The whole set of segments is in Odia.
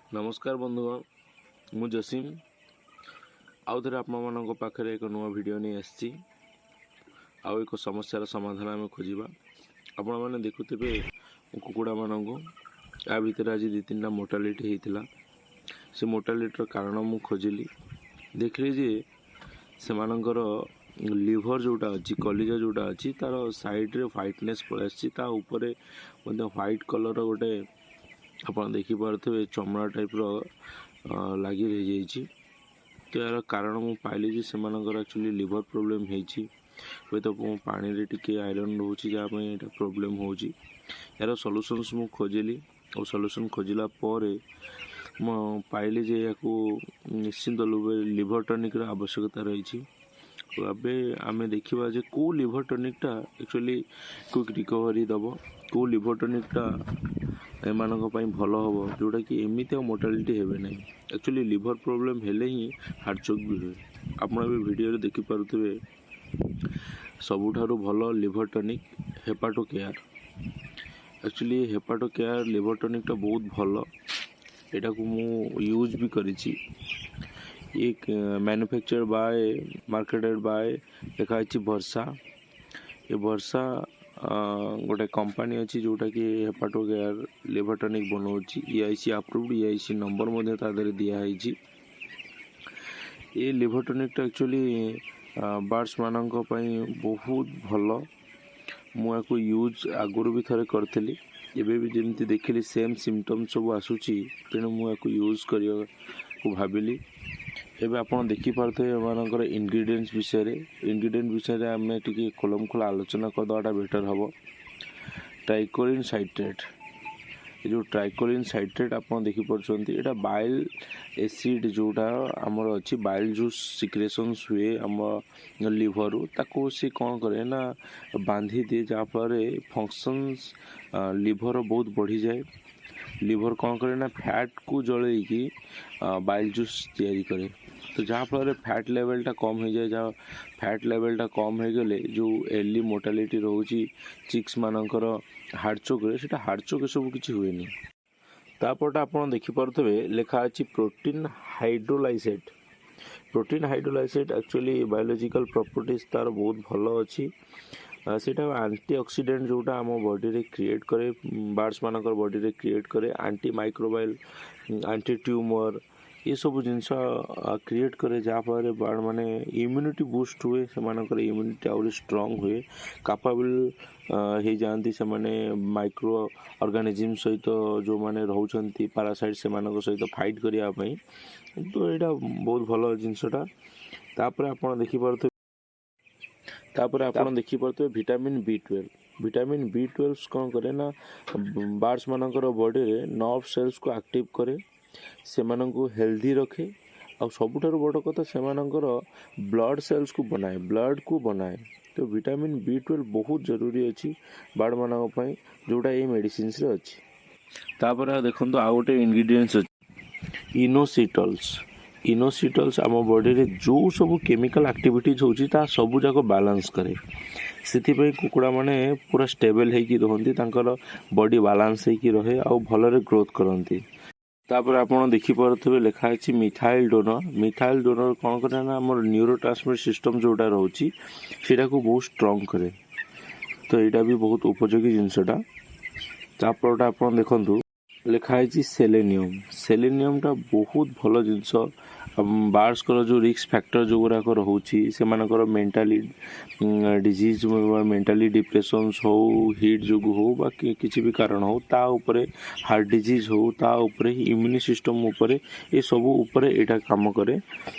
ନମସ୍କାର ବନ୍ଧୁଗଣ, ମୁଁ ଜସିମ ଆଉ ଥରେ ଆପଣମାନଙ୍କ ପାଖରେ ଏକ ନୂଆ ଭିଡ଼ିଓ ନେଇ ଆସିଛି। ଆଉ ଏକ ସମସ୍ୟାର ସମାଧାନ ଆମେ ଖୋଜିବା। ଆପଣମାନେ ଦେଖୁଥିବେ କୁକୁଡ଼ାମାନଙ୍କୁ, ୟା ଭିତରେ ଆଜି ଦୁଇ ତିନିଟା ମୋର୍ଟାଲିଟି ହେଇଥିଲା। ସେ ମୋର୍ଟାଲିଟିର କାରଣ ମୁଁ ଖୋଜିଲି, ଦେଖିଲି ଯେ ସେମାନଙ୍କର ଲିଭର ଯେଉଁଟା ଅଛି, କଲିଜା ଯେଉଁଟା ଅଛି, ତା'ର ସାଇଡ଼୍ରେ ହ୍ୱାଇଟନେସ୍ ପଳେଇ ଆସିଛି। ତା ଉପରେ ମଧ୍ୟ ହ୍ୱାଇଟ୍ କଲର୍ର ଗୋଟେ ଆପଣ ଦେଖିପାରୁଥିବେ ଚମଡ଼ା ଟାଇପ୍ର ଲାଗି ରହିଯାଇଛି। ତ ଏହାର କାରଣ ମୁଁ ପାଇଲି ଯେ ସେମାନଙ୍କର ଆକ୍ଚୁଆଲି ଲିଭର ପ୍ରୋବ୍ଲେମ୍ ହେଇଛି। ହୁଏତ ମୋ ପାଣିରେ ଟିକେ ଆଇରନ୍ ରହୁଛି, ଯାହା ପାଇଁ ଏଇଟା ପ୍ରୋବ୍ଲେମ୍ ହେଉଛି। ଏହାର ସଲ୍ୟୁସନ୍ସ ମୁଁ ଖୋଜିଲି ଆଉ ସଲ୍ୟୁସନ୍ ଖୋଜିଲା ପରେ ମୁଁ ପାଇଲି ଯେ ଏହାକୁ ନିଶ୍ଚିନ୍ତ ଲିଭର ଟନିକ୍ର ଆବଶ୍ୟକତା ରହିଛି। ଆଉ ଏବେ ଆମେ ଦେଖିବା ଯେ କେଉଁ ଲିଭର ଟନିକ୍ଟା ଆକ୍ଚୁଆଲି କ୍ୱିକ୍ ରିକଭରି ଦେବ, କେଉଁ ଲିଭର ଟନିକ୍ଟା ଏମାନଙ୍କ ପାଇଁ ଭଲ ହେବ, ଯେଉଁଟାକି ଏମିତି ଆଉ ମୋର୍ଟାଲିଟି ହେବେ ନାହିଁ। ଆକ୍ଚୁଆଲି ଲିଭର ପ୍ରୋବ୍ଲେମ୍ ହେଲେ ହିଁ ହାର୍ଟ ଚୋକ୍ ବି ହୁଏ। ଆପଣ ଏବେ ଭିଡ଼ିଓରେ ଦେଖିପାରୁଥିବେ, ସବୁଠାରୁ ଭଲ liver tonic hepato care. Actually hepato care liver ଟନିକ୍ଟା ବହୁତ ଭଲ। ଏଟାକୁ ମୁଁ ୟୁଜ୍ ବି କରିଛି। ଇଏ ମ୍ୟାନୁଫ୍ୟାକ୍ଚର ବାଏ, ମାର୍କେଟେଡ଼ ବାଏ ଲେଖା ହେଇଛି ବର୍ଷା। ଏ ବର୍ଷା ଗୋଟେ କମ୍ପାନୀ ଅଛି, ଯେଉଁଟାକି ହେପାଟୋ କେୟାର ଲିଭର ଟନିକ୍ ବନାଉଛି। EIC approved, EIC number ମଧ୍ୟ ତା ଦେହରେ ଦିଆହେଇଛି। ଏ ଲିଭର ଟନିକ୍ଟା ଆକ୍ଚୁଆଲି ବାର୍ଡ଼ସମାନଙ୍କ ପାଇଁ ବହୁତ ଭଲ। ମୁଁ ୟାକୁ ୟୁଜ୍ ଆଗରୁ ବି ଥରେ କରିଥିଲି। ଏବେ ବି ଯେମିତି ଦେଖିଲି ସେମ୍ ସିମ୍ପଟମ୍ ସବୁ ଆସୁଛି, ତେଣୁ ମୁଁ ୟାକୁ ୟୁଜ୍ କରିବାକୁ ଭାବିଲି। ଏବେ ଆପଣ ଦେଖିପାରୁଥିବେ ଏମାନଙ୍କର ଇନଗ୍ରିଡ଼ିଏଣ୍ଟସ୍ ବିଷୟରେ। ଇନଗ୍ରିଡ଼ିଏଣ୍ଟ ବିଷୟରେ ଆମେ ଟିକେ ଖୋଲମ ଖୋଲା ଆଲୋଚନା କରିଦେବାଟା ବେଟର୍ ହେବ। ଟ୍ରାଇକୋଲିନ୍ ସାଇଟ୍ରେଟ୍, ଏ ଯେଉଁ ଟ୍ରାଇକୋଲିନ୍ ସାଇଟ୍ରେଟ୍ ଆପଣ ଦେଖିପାରୁଛନ୍ତି, ଏଇଟା ବାଇଲ୍ ଏସିଡ୍ ଯେଉଁଟା ଆମର ଅଛି, ବାଇଲ୍ ଜୁସ୍ ସିକ୍ରେସନ୍ସ ହୁଏ ଆମ ଲିଭରରୁ, ତାକୁ ସେ କ'ଣ କରେ ନା ବାନ୍ଧି ଦିଏ, ଯାହାଫଳରେ ଫଙ୍କସନ୍ସ ଲିଭର ବହୁତ ବଢ଼ିଯାଏ। ଲିଭର କ'ଣ କରେ ନା ଫ୍ୟାଟ୍କୁ ଜଳେଇକି ବାଇଲ୍ ଜୁସ୍ ତିଆରି କରେ, ତ ଯାହାଫଳରେ ଫ୍ୟାଟ୍ ଲେଭେଲଟା କମ୍ ହେଇଯାଏ। ଯାହା ଫ୍ୟାଟ୍ ଲେଭେଲଟା କମ୍ ହେଇଗଲେ ଯେଉଁ ଏର୍ଲି ମୋର୍ଟାଲିଟି ରହୁଛି ଚିକ୍ସ ମାନଙ୍କର ହାର୍ଟ ଚୋକ୍ରେ, ସେଇଟା ହାର୍ଟ ଚୋକ୍ ଏସବୁ କିଛି ହୁଏନି। ତାପରଟା ଆପଣ ଦେଖିପାରୁଥିବେ, ଲେଖା ଅଛି protein hydrolysate. Protein hydrolysate actually biological properties ତା'ର ବହୁତ ଭଲ ଅଛି। ସେଇଟା ଆଣ୍ଟି ଅକ୍ସିଡେଣ୍ଟ ଯେଉଁଟା ଆମ ବଡ଼ିରେ କ୍ରିଏଟ୍ କରେ, ବାର୍ଡ଼ସ୍ ମାନଙ୍କର ବଡ଼ିରେ କ୍ରିଏଟ୍ କରେ, ଆଣ୍ଟି ମାଇକ୍ରୋବାଇଲ୍, ଆଣ୍ଟି ଟ୍ୟୁମର୍, ଏସବୁ ଜିନିଷ କ୍ରିଏଟ୍ କରେ, ଯାହାଫଳରେ ବାର୍ଡ଼ ମାନେ ଇମ୍ୟୁନିଟି ବୁଷ୍ଟ ହୁଏ, ସେମାନଙ୍କର ଇମ୍ୟୁନିଟି ଆହୁରି ଷ୍ଟ୍ରଙ୍ଗ ହୁଏ, କାପାବଲ୍ ହେଇଯାଆନ୍ତି ସେମାନେ ମାଇକ୍ରୋ ଅର୍ଗାନିଜିମ୍ ସହିତ ଯେଉଁମାନେ ରହୁଛନ୍ତି ପାରାସାଇଟ୍, ସେମାନଙ୍କ ସହିତ ଫାଇଟ୍ କରିବା ପାଇଁ। ତ ଏଇଟା ବହୁତ ଭଲ ଜିନିଷଟା। ତାପରେ ଆପଣ ଦେଖିପାରୁଥିବେ ଭିଟାମିନ୍ ବି 12। ଭିଟାମିନ୍ ବି 12 କ'ଣ କରେ ନା ବାର୍ଡ଼ସ୍ ମାନଙ୍କର ବଡ଼ିରେ ନର୍ଭ ସେଲ୍ସକୁ ଆକ୍ଟିଭ୍ କରେ, ସେମାନଙ୍କୁ ହେଲ୍ଦି ରଖେ, ଆଉ ସବୁଠାରୁ ବଡ଼ କଥା ସେମାନଙ୍କର ବ୍ଲଡ଼ ସେଲ୍ସକୁ ବନାଏ, ବ୍ଲଡ଼କୁ ବନାଏ। ତ ଭିଟାମିନ୍ ବି 12 ବହୁତ ଜରୁରୀ ଅଛି ବାର୍ଡ଼ମାନଙ୍କ ପାଇଁ, ଯେଉଁଟା ଏଇ ମେଡ଼ିସିନ୍ସରେ ଅଛି। ତାପରେ ଆଉ ଦେଖନ୍ତୁ, ଆଉ ଗୋଟେ ଇନଗ୍ରିଡ଼ିଏଣ୍ଟସ୍ ଅଛି ଇନୋସିଟଲ୍ସ। ଇନୋସିଟଲ୍ସ ଆମ ବଡ଼ିରେ ଯେଉଁ ସବୁ କେମିକାଲ୍ ଆକ୍ଟିଭିଟିଜ୍ ହେଉଛି, ତା ସବୁ ଯାକ ବାଲାନ୍ସ କରେ। ସେଥିପାଇଁ କୁକୁଡ଼ାମାନେ ପୁରା ଷ୍ଟେବଲ୍ ହେଇକି ରୁହନ୍ତି, ତାଙ୍କର ବଡ଼ି ବାଲାନ୍ସ ହେଇକି ରହେ ଆଉ ଭଲରେ ଗ୍ରୋଥ୍ କରନ୍ତି। ତାପରେ ଆପଣ ଦେଖିପାରୁଥିବେ ଲେଖା ଅଛି ମିଥାଇଲ୍ ଡୋନର। ମିଥାଇଲ୍ ଡୋନର କ'ଣ କରେ ନା ଆମର ନ୍ୟୁରୋ ଟ୍ରାନ୍ସମିଟ୍ ସିଷ୍ଟମ୍ ଯେଉଁଟା ରହୁଛି, ସେଇଟାକୁ ବହୁତ ଷ୍ଟ୍ରଙ୍ଗ କରେ। ତ ଏଇଟା ବି ବହୁତ ଉପଯୋଗୀ ଜିନିଷଟା। ତାପରଟା ଆପଣ ଦେଖନ୍ତୁ, ଲେଖା ହେଇଛି ସେଲେନିୟମ୍। ସେଲେନିୟମ୍ଟା ବହୁତ ଭଲ ଜିନିଷ। ବାର୍ଡ଼ସଙ୍କର ଯେଉଁ ରିସ୍କ ଫ୍ୟାକ୍ଟର ଯେଉଁଗୁଡ଼ାକ ରହୁଛି, ସେମାନଙ୍କର ମେଣ୍ଟାଲି ଡିଜିଜ୍, ମେଣ୍ଟାଲି ଡିପ୍ରେସନ୍ସ ହଉ, ହିଟ୍ ଯୋଗୁଁ ହଉ ବା କିଛି ବି କାରଣ ହଉ, ତା ଉପରେ ହାର୍ଟ ଡିଜିଜ୍ ହଉ, ତା ଉପରେ ଇମ୍ୟୁନି ସିଷ୍ଟମ୍ ଉପରେ, ଏସବୁ ଉପରେ ଏଇଟା କାମ କରେ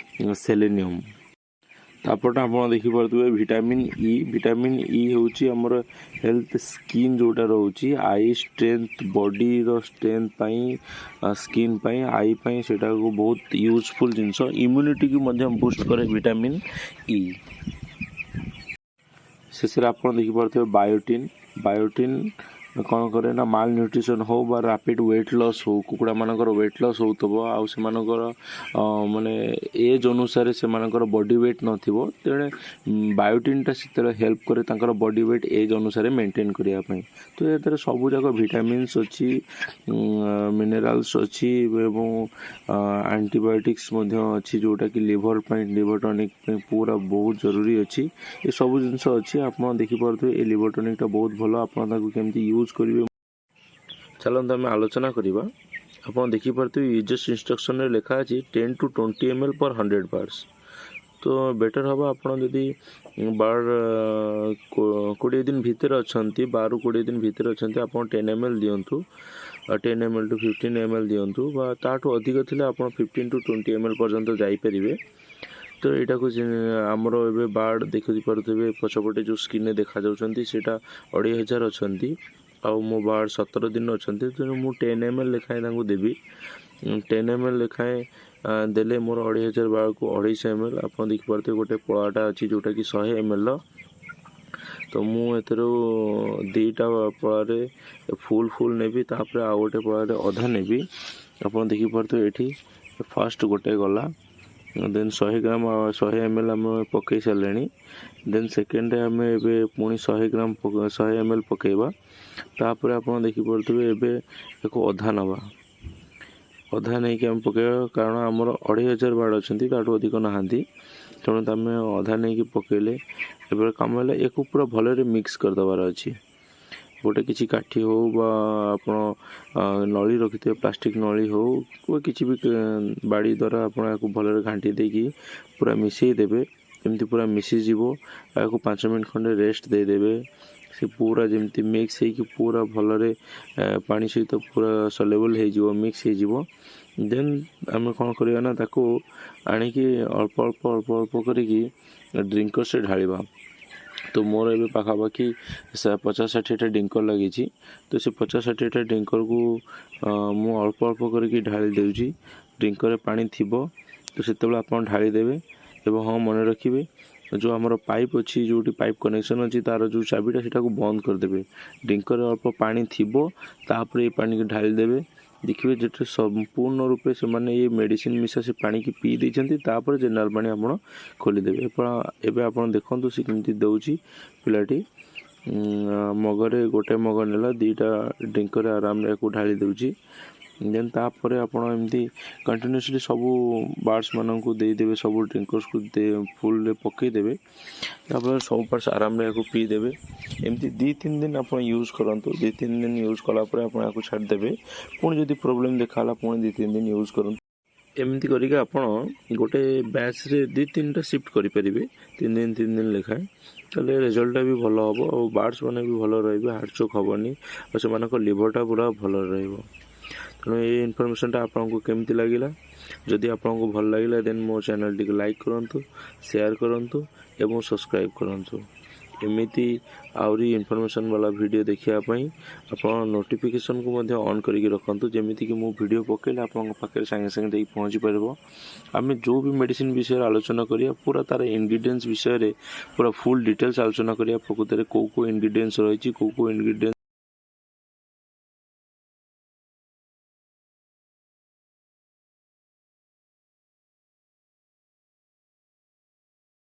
ସେଲେନିୟମ୍। ତାପରଟା ଆପଣ ଦେଖିପାରୁଥିବେ ଭିଟାମିନ୍ ଇ। ଭିଟାମିନ୍ ଇ ହେଉଛି ଆମର ହେଲ୍ଥ, ସ୍କିନ୍ ଯେଉଁଟା ରହୁଛି, I strength, ବଡ଼ିର ଷ୍ଟ୍ରେନ୍ଥ ପାଇଁ, ସ୍କିନ୍ ପାଇଁ, I ପାଇଁ ସେଇଟାକୁ ବହୁତ ୟୁଜଫୁଲ୍ ଜିନିଷ। ଇମ୍ୟୁନିଟିକୁ ମଧ୍ୟ ବୁଷ୍ଟ କରେ ଭିଟାମିନ୍ ଇ। ଶେଷରେ ଆପଣ ଦେଖିପାରୁଥିବେ ବାୟୋଟିନ୍। ବାୟୋଟିନ୍ କ'ଣ କରେ ନା, ମାଲ୍ ନ୍ୟୁଟ୍ରିସନ୍ ହଉ ବା ରାପିଡ଼ ୱେଟ୍ ଲସ୍ ହଉ, କୁକୁଡ଼ାମାନଙ୍କର ୱେଟ୍ ଲସ୍ ହେଉଥିବ ଆଉ ସେମାନଙ୍କର ମାନେ ଏଜ୍ ଅନୁସାରେ ସେମାନଙ୍କର ବଡି ୱେଟ୍ ନଥିବ, ତେଣୁ ବାୟୋଟିନ୍ଟା ସେତେବେଳେ ହେଲ୍ପ କରେ ତାଙ୍କର ବଡି ୱେଟ୍ ଏଜ୍ ଅନୁସାରେ ମେଣ୍ଟେନ୍ କରିବା ପାଇଁ। ତ ଏଥିରେ ସବୁଯାକ ଭିଟାମିନ୍ସ ଅଛି, ମିନେରାଲ୍ସ ଅଛି ଏବଂ ଆଣ୍ଟିବାୟୋଟିକ୍ସ ମଧ୍ୟ ଅଛି, ଯେଉଁଟାକି ଲିଭର ପାଇଁ, ଲିଭର ଟନିକ୍ ପାଇଁ ପୁରା ବହୁତ ଜରୁରୀ ଅଛି। ଏସବୁ ଜିନିଷ ଅଛି। ଆପଣ ଦେଖିପାରୁଥିବେ, ଏ ଲିଭର ଟନିକ୍ଟା ବହୁତ ଭଲ। ଆପଣ ତାକୁ କେମିତି ୟୁଜ୍ କରିବେ, ଚାଲନ୍ତୁ ଆମେ ଆଲୋଚନା କରିବା। ଆପଣ ଦେଖିପାରୁଥିବେ, ୟୁଜେସ୍ ଇନଷ୍ଟ୍ରକ୍ସନରେ ଲେଖା ଅଛି 10 to 20 ml per 100 birds। ତ ବେଟର୍ ହେବ, ଆପଣ ଯଦି ବାର୍ଡ଼ 20 ଦିନ ଭିତରେ ଅଛନ୍ତି, 12ରୁ 20 ଦିନ ଭିତରେ ଅଛନ୍ତି, ଆପଣ 10 ml ଦିଅନ୍ତୁ, 10 ml to 15 ml ଦିଅନ୍ତୁ ବା ତାଠୁ ଅଧିକ ଥିଲେ ଆପଣ 15 ଟୁ 20 ml ପର୍ଯ୍ୟନ୍ତ ଯାଇପାରିବେ। ତ ଏଇଟାକୁ ଆମର ଏବେ ବାର୍ଡ଼ ଦେଖିପାରୁଥିବେ, ପଛପଟେ ଯେଉଁ ସ୍କ୍ରିନ୍ରେ ଦେଖାଯାଉଛନ୍ତି, ସେଇଟା 2500 ଅଛନ୍ତି ଆଉ ମୋ ବାର୍ଡ଼ 17 ଦିନ ଅଛନ୍ତି। ତେଣୁ ମୁଁ 10 ml ଲେଖାଏଁ ତାଙ୍କୁ ଦେବି। 10 ml ଲେଖାଏଁ ଦେଲେ ମୋର 2500 ବାର୍ଡ଼କୁ 250 ml। ଆପଣ ଦେଖିପାରୁଥିବେ, ଗୋଟେ ପଳାଟା ଅଛି ଯେଉଁଟାକି 100 mlର। ତ ମୁଁ ଏଥିରୁ ଦୁଇଟା ପଳାରେ ଫୁଲ୍ ଫୁଲ୍ ନେବି, ତାପରେ ଆଉ ଗୋଟେ ପଳାରେ ଅଧା ନେବି। ଆପଣ ଦେଖିପାରୁଥିବେ, ଏଠି ଫାଷ୍ଟ ଗୋଟେ ଗଲା, ଦେନ୍ 100 ଗ୍ରାମ, 100 ml ଆମେ ପକାଇ ସାରିଲେଣି। ଦେନ୍ ସେକେଣ୍ଡରେ ଆମେ ଏବେ ପୁଣି 100 ଗ୍ରାମ, 100 ml ପକାଇବା। ତାପରେ ଆପଣ ଦେଖିପାରୁଥିବେ, ଏବେ ଏକୁ ଅଧା ନେବା। ଅଧା ନେଇକି ଆମେ ପକାଇବା, କାରଣ ଆମର 2500 ବାର୍ଡ଼ ଅଛନ୍ତି, ତାଠୁ ଅଧିକ ନାହାନ୍ତି। ତେଣୁ ଆମେ ଅଧା ନେଇକି ପକାଇଲେ। ଏବେ କାମ ହେଲା ୟାକୁ ପୁରା ଭଲରେ ମିକ୍ସ କରିଦେବାର ଅଛି। ଗୋଟେ କିଛି କାଠି ହଉ ବା ଆପଣ ନଳି ରଖିଥିବେ, ପ୍ଲାଷ୍ଟିକ୍ ନଳି ହଉ ବା କିଛି ବି ବାଡ଼ି ଦ୍ୱାରା ଆପଣ ଏହାକୁ ଭଲରେ ଘାଣ୍ଟି ଦେଇକି ପୁରା ମିଶାଇ ଦେବେ। ଯେମିତି ପୁରା ମିଶିଯିବ, ଏହାକୁ 5 ମିନିଟ୍ ଖଣ୍ଡେ ରେଷ୍ଟ ଦେଇଦେବେ। ସେ ପୁରା ଯେମିତି ମିକ୍ସ ହେଇକି ପୁରା ଭଲରେ ପାଣି ସହିତ ପୁରା ସଲ୍ୟୁବଲ୍ ହେଇଯିବ, ମିକ୍ସ ହେଇଯିବ। ଦେନ୍ ଆମେ କ'ଣ କରିବା ନା, ତାକୁ ଆଣିକି ଅଳ୍ପ ଅଳ୍ପ ଅଳ୍ପ ଅଳ୍ପ କରିକି ଡ୍ରିଙ୍କର୍ସରେ ଢାଳିବା। ତ ମୋର ଏବେ ପାଖାପାଖି 50-60ଟା ଡ୍ରିଙ୍କର୍ ଲାଗିଛି। ତ ସେ 50-60ଟା ଡ୍ରିଙ୍କର୍କୁ ମୁଁ ଅଳ୍ପ ଅଳ୍ପ କରିକି ଢାଳି ଦେଉଛି। ଡ୍ରିଙ୍କର୍ରେ ପାଣି ଥିବ ତ ସେତେବେଳେ ଆପଣ ଢାଳି ଦେବେ। ଏବଂ ହଁ, ମନେ ରଖିବେ, ଯେଉଁ ଆମର ପାଇପ୍ ଅଛି, ଯେଉଁଠି ପାଇପ୍ କନେକ୍ସନ୍ ଅଛି, ତା'ର ଯେଉଁ ଚାବିଟା, ସେଇଟାକୁ ବନ୍ଦ କରିଦେବେ। ଡ୍ରିଙ୍କର୍ରେ ଅଳ୍ପ ପାଣି ଥିବ, ତାପରେ ଏଇ ପାଣିକି ଢାଳି ଦେବେ। ଦେଖିବେ, ଯେତେ ସମ୍ପୂର୍ଣ୍ଣ ରୂପେ ସେମାନେ ଏଇ ମେଡ଼ିସିନ ମିଶା ସେ ପାଣିକି ପିଇ ଦେଇଛନ୍ତି, ତାପରେ ଜେନେରାଲ୍ ପାଣି ଆପଣ ଖୋଲିଦେବେ। ଏବେ ଆପଣ ଦେଖନ୍ତୁ, ସେ କେମିତି ଦେଉଛି ପିଲାଟି। ମଗରେ ଗୋଟେ ମଗ ନେଲା, ଦୁଇଟା ଡ୍ରିଙ୍କରେ ଆରାମରେ ୟାକୁ ଢାଳି ଦେଉଛି। ଦେନ୍ ତାପରେ ଆପଣ ଏମିତି କଣ୍ଟିନ୍ୟୁଅସଲି ସବୁ ବାର୍ଡ଼ସମାନଙ୍କୁ ଦେଇଦେବେ, ସବୁ ଡ୍ରିଙ୍କର୍ସକୁ ଫୁଲ୍ରେ ପକାଇଦେବେ। ତାପରେ ସବୁ ବାର୍ଡ଼ସ ଆରାମରେ ୟାକୁ ପିଇଦେବେ। ଏମିତି 2-3 ଦିନ ଆପଣ ୟୁଜ୍ କରନ୍ତୁ। 2-3 ଦିନ ୟୁଜ୍ କଲା ପରେ ଆପଣ ୟାକୁ ଛାଡ଼ିଦେବେ। ପୁଣି ଯଦି ପ୍ରୋବ୍ଲେମ୍ ଦେଖାହେଲା, ପୁଣି 2-3 ଦିନ ୟୁଜ୍ କରନ୍ତୁ। ଏମିତି କରିକି ଆପଣ ଗୋଟେ ବ୍ୟାଚ୍ରେ 2-3ଟା ସିଫ୍ଟ କରିପାରିବେ, 3 ଦିନ 3 ଦିନ ଲେଖାଏଁ। ତାହେଲେ ରେଜଲ୍ଟଟା ବି ଭଲ ହେବ ଆଉ ବାର୍ଡ଼ସ ମାନେ ବି ଭଲ ରହିବେ, ହାର୍ଟ ଚୋକ୍ ହେବନି ଆଉ ସେମାନଙ୍କ ଲିଭରଟା ପୁରା ଭଲ ରହିବ। ତେଣୁ ଏଇ ଇନଫର୍ମେସନ୍ଟା ଆପଣଙ୍କୁ କେମିତି ଲାଗିଲା? ଯଦି ଆପଣଙ୍କୁ ଭଲ ଲାଗିଲା, ଦେନ୍ ମୋ ଚ୍ୟାନେଲ୍ଟିକୁ ଲାଇକ୍ କରନ୍ତୁ, ସେୟାର କରନ୍ତୁ ଏବଂ ସବସ୍କ୍ରାଇବ୍ କରନ୍ତୁ। ଏମିତି ଆହୁରି ଇନଫର୍ମେସନ୍ ବାଲା ଭିଡ଼ିଓ ଦେଖିବା ପାଇଁ ଆପଣ ନୋଟିଫିକେସନ୍କୁ ମଧ୍ୟ ଅନ୍ କରିକି ରଖନ୍ତୁ, ଯେମିତିକି ମୁଁ ଭିଡ଼ିଓ ପକାଇଲେ ଆପଣଙ୍କ ପାଖରେ ସାଙ୍ଗେ ସାଙ୍ଗେ ଯାଇକି ପହଞ୍ଚି ପାରିବ। ଆମେ ଯେଉଁ ବି ମେଡ଼ିସିନ୍ ବିଷୟରେ ଆଲୋଚନା କରିବା, ପୁରା ତା'ର ଇନଗ୍ରିଡ଼ିଏଣ୍ଟସ୍ ବିଷୟରେ ପୁରା ଫୁଲ୍ ଡିଟେଲ୍ସ ଆଲୋଚନା କରିବା। ପ୍ରକୃତରେ କେଉଁ କେଉଁ ଇନଗ୍ରିଡ଼ିଏଣ୍ଟସ୍ ରହିଛି, କେଉଁ କେଉଁ ଇନଗ୍ରିଡ଼ିଏଣ୍ଟ